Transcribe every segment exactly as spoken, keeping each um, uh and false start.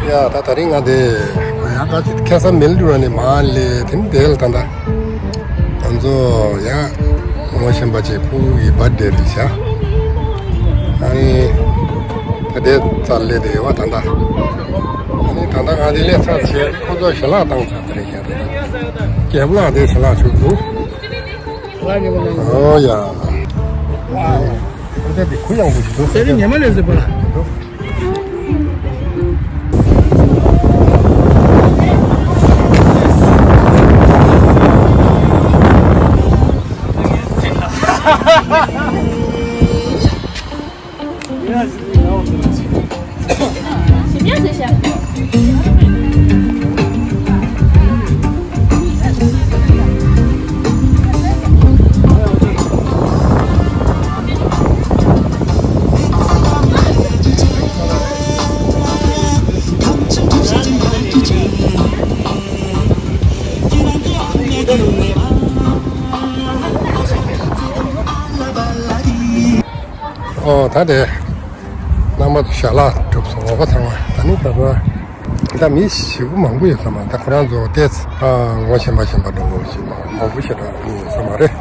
ཡ་ད་དེ་རིང་ང་དེ་ཡང་ཁ་ཅིག་ཁ་སང་མེལ་ཌིབ་ནས་མར་སླེབས། དེ་ནས་དེ་ལ་ད་ལྟ་ང་ཚོ་ཡ་ངོ་ཤེས་པ་ཅིག་ཕྲུ་གུ་གི་བར་ཐི་ཌེ་རེད་ཤག་ཨ་ནི་ད་དེ་རྩར་སླེབས་བསྡད་ཡོད་པ་ད་ལྟ། ཨ་ནི་ད་ལྟ་ང་དེ་སླེབས་ཚར་བྱས་ཁོ་ཚོ་ཞལ་ལག་བཏང་ཚར་དེ་རེད་ཤག་ད་ལྟ་རྒྱབ་ལ་དེ་ཞལ་ལག་མཆོད་འདུག་ཨོ་ཡ། ཨོ་ཡ། ཁོ་ཚོ་དེ་གུ་ཡངས་པོ་ཞིག་འདུག་དེ་རིང་ཉི་མ་ལས་ཟེར་བ་ལ། ཨོ་ད་དེ་རྣམ་པ་ཚོ་ཞལ་ལག་གྲུབ་སོང་། འོ་ཁ་ཚང་མ་ད་ནི་ད་ད་ད་མི་ཞེ་པོ་མང་པོ་ཡོད་ས་མ། ད་ཁོ་རང་ཚོ་ཏེ་ཚ་ངོ་ཤེས་པ་ཤེས་པ་འགྲོ་འགྲོ་ཞིག་མ་མང་པོ་ཞེ་དྲག་མི་ཡོད་ས་མ་རེད།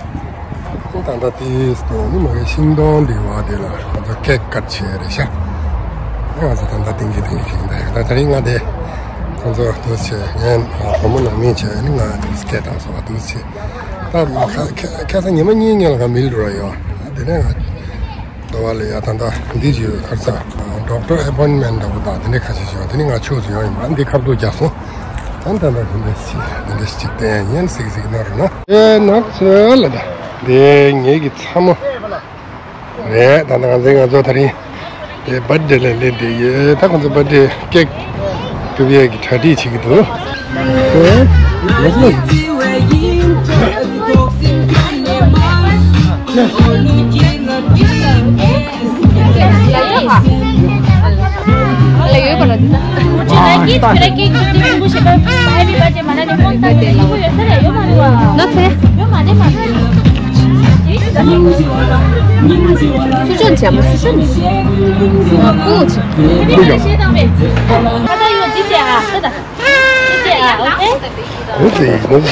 ད་ལྟ་དེ་ནི་མ་གི་ཤིང་སྡོང་འདི་བ་དེ་ལ་ང་ཚོ་ཀེག་ཀཊ་བྱས་རེད་ཤག་ང་ཚོ་ད་ལྟ་ཏིང་གི་ཏིང་གི་ཞིག་ཡིན། ད་ད་རིང་ང་དེ་ཁོང་ཚོ་དུ་བྱས་ངས་བུ་མོ་ནང་མི་བྱས་ནི་ང་དུ་སྐད་བཏང་སོང་བ་དུ་བྱས། ད་ཁ་ཁ་ཁ་སང་ཉི་མ་གཉིས་སྔོན་ལ་ང་མེལ་ཌིབ་ཡོད། དེ་ནས་ང་འདོ་བ་ལ་ཡ་ད་ལྟ་འདི་ཅིག་ཁར་ས་ཌོག་ཊར་ཨེ་པོའིན་མེན་ཊི་འདྲ་པོ་དང་དེ་འདྲའི་ཁ་ཤས་ཤིག་ཡོད། དེ་ནས་ང་ཕྱོགས་སུ་ཡོང་ཡིན་པ་འདི་ཁ་བརྡ་རྒྱག་སོང་། ད་ད་ལྟ་དེ་འདྲ་ཞིག་དེ་འདྲ་ཞིག་བསྟན་ཡིན་ཟིག་ཟིག་ན་རུ་ན། ཨེ་ནག་ཚོ་ལ་ད་དེ་ངེད་ཀྱི་ཚ་མོ། རེད། ད་ལྟ་ང་ཚོའི་ང་ཚོ་དེ་རིང་དེ་བར་ཐི་ཌེ་ལ་སླེབས་བསྡད་ཡོད། ད་ཁོང་ཚོ་བར་ཐི་ཌེ་ཀེག་གཏུབ་ཡས་ཀྱི་གྲ་སྒྲིག་བྱེད་ཀྱི་འདུག་ཨེ། ང་ཚོ་ཚུར་ཕྱོགས་བྱས་པ་ཚུར་ཕྱོགས་ནས་ཀུ་ཅི། ཨོ་ཁེ། ཨོ་ཁེ། ཨོ་ཁེ། ཨོ་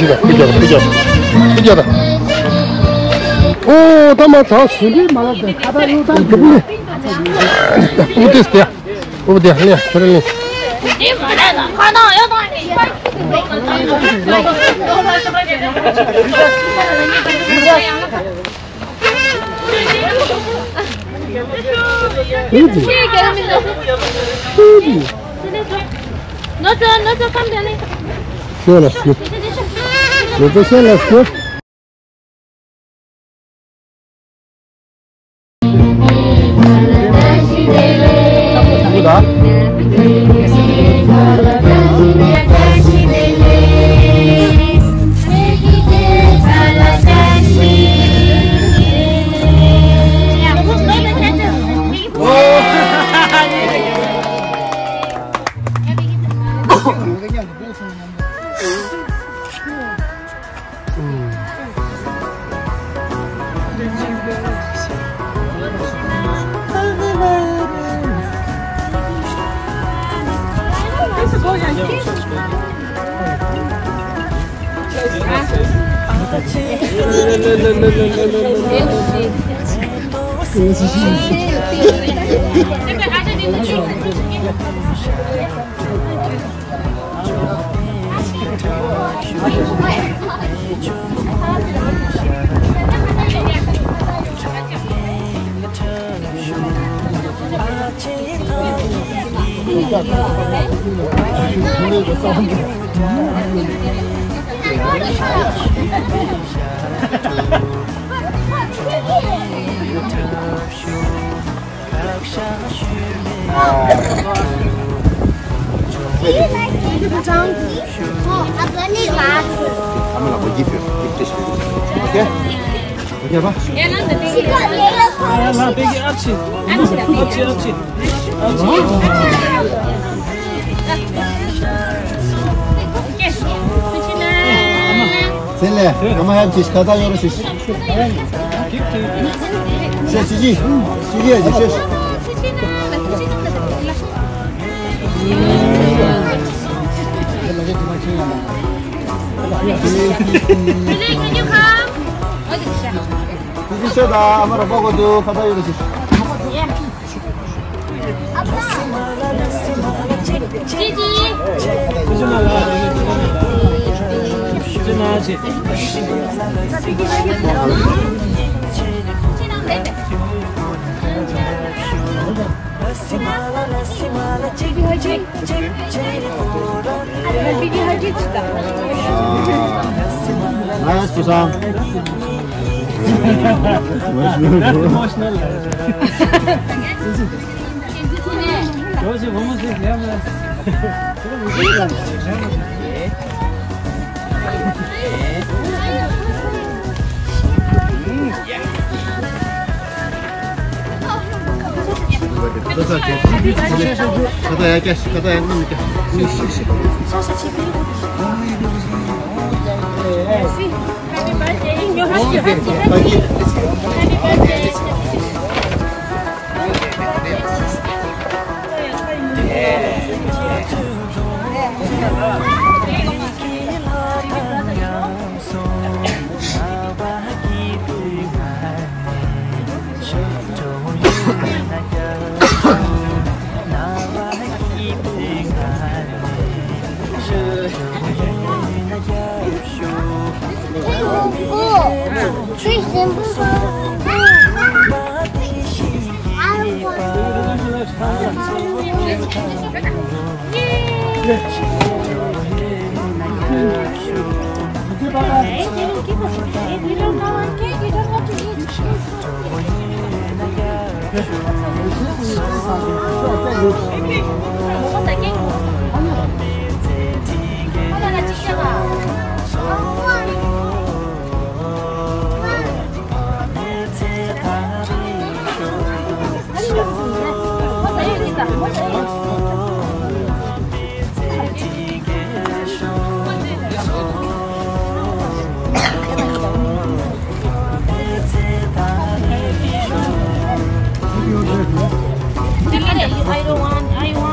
ཁེ། ཨོ་ད་མ་ཚང་སུ་ལི་མ་ལ་དེ་ཁ་ད་རུ་ད་གི་ཨོ་དེ་སྟེ། ཨོ་དེ་ལེ་ཁ་ལེ། ཚེ་ལས་ང་མ་ཡབ་ཀྱི་ཁ་ད་ཡོ་རོ་ཤི་ཤི། ཤེས་ཤི་ཤི་ཤི་ཡ་ཇི་ཤེས། ཤི་ཤི་ན་ཤི་ཤི་ན་ཤི་ཤི་ན། Julie, can you come? ཁྱེད་ཀྱིས་ཤོད་དང་། ཨ་མ་རོགས་པ་དགོས་འདུག་ཁ་བརྡ་ཡོད་རེད། Nice, Susan. That's emotional. I don't want, I want.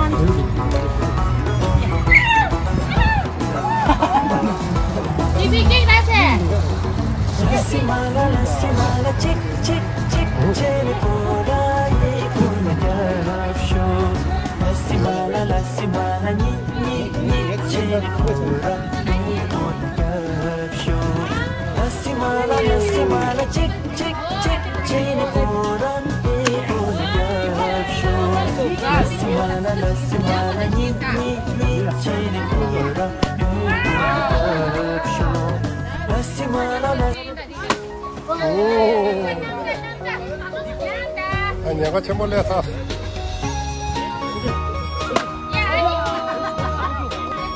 ཨ། ཉེན་ཁ་ཆེན་པོ་སླེབས་ཚར།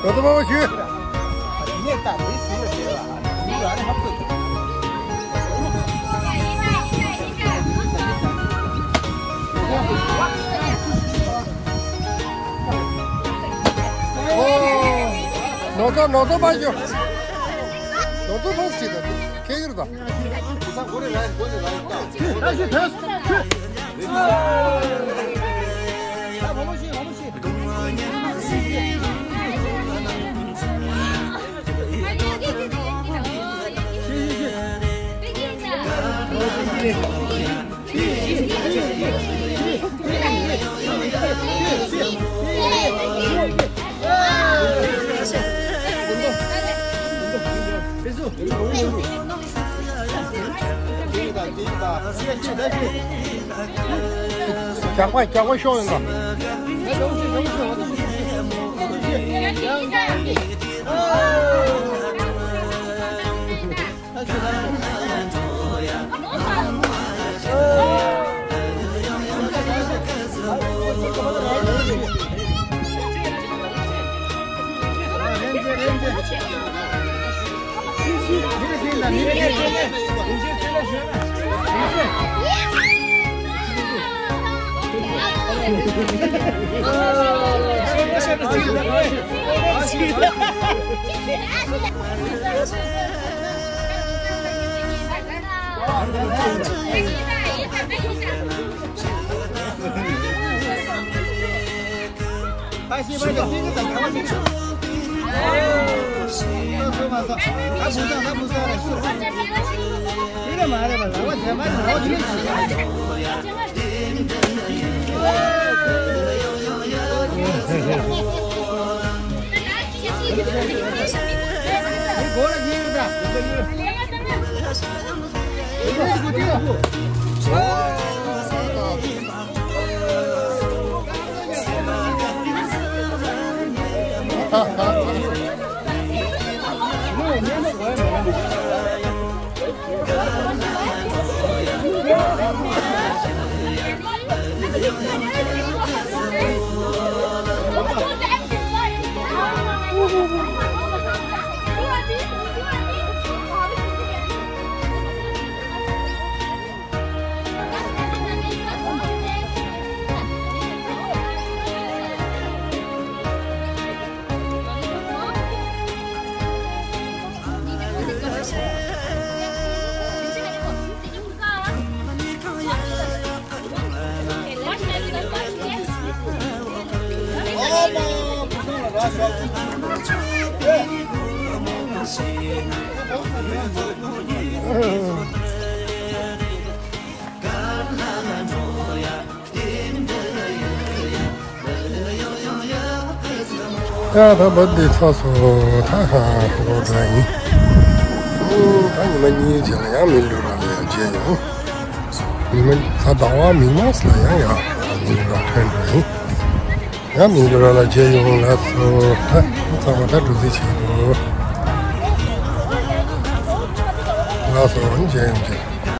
ད་དུ་མ་བ་ཞུ། ནོར་ཐོག་ནོར་ཐོག་པ་ཞུ། ནོར་ཐོག་ཐོག་ཅིག་དང་ཁྱེད་ཡུར་དང་། རྒྱག་པ་རྒྱག་པ་ཤོག་ཡོང་ག། ཡ་ད་བར་འདི་ཚགས་སོ། ད་ཧ་ལོ་ད་ཡིན། ད་ཉི་མ་གཉིས་རྗེས་ལ་ཡང་མི་འགྲོ་ར་ལ་ཡང་མཇལ་ཡོང་། ཉི་མ་ད་ཟླ་བ་མི་མང་ལ་ཡང་ཡང་མི་འགྲོ་ཕན་འགྲོ་ཡིན། ཡང་མི་འགྲོ་ར་ལ་མཇལ་ཡོང་ལགས་སོ། ད་ཚང་མ་ད་འགྲོ་རྩིས་བྱེད་དོ། ལགས་སོ་མཇལ་ཡོང་མཇལ།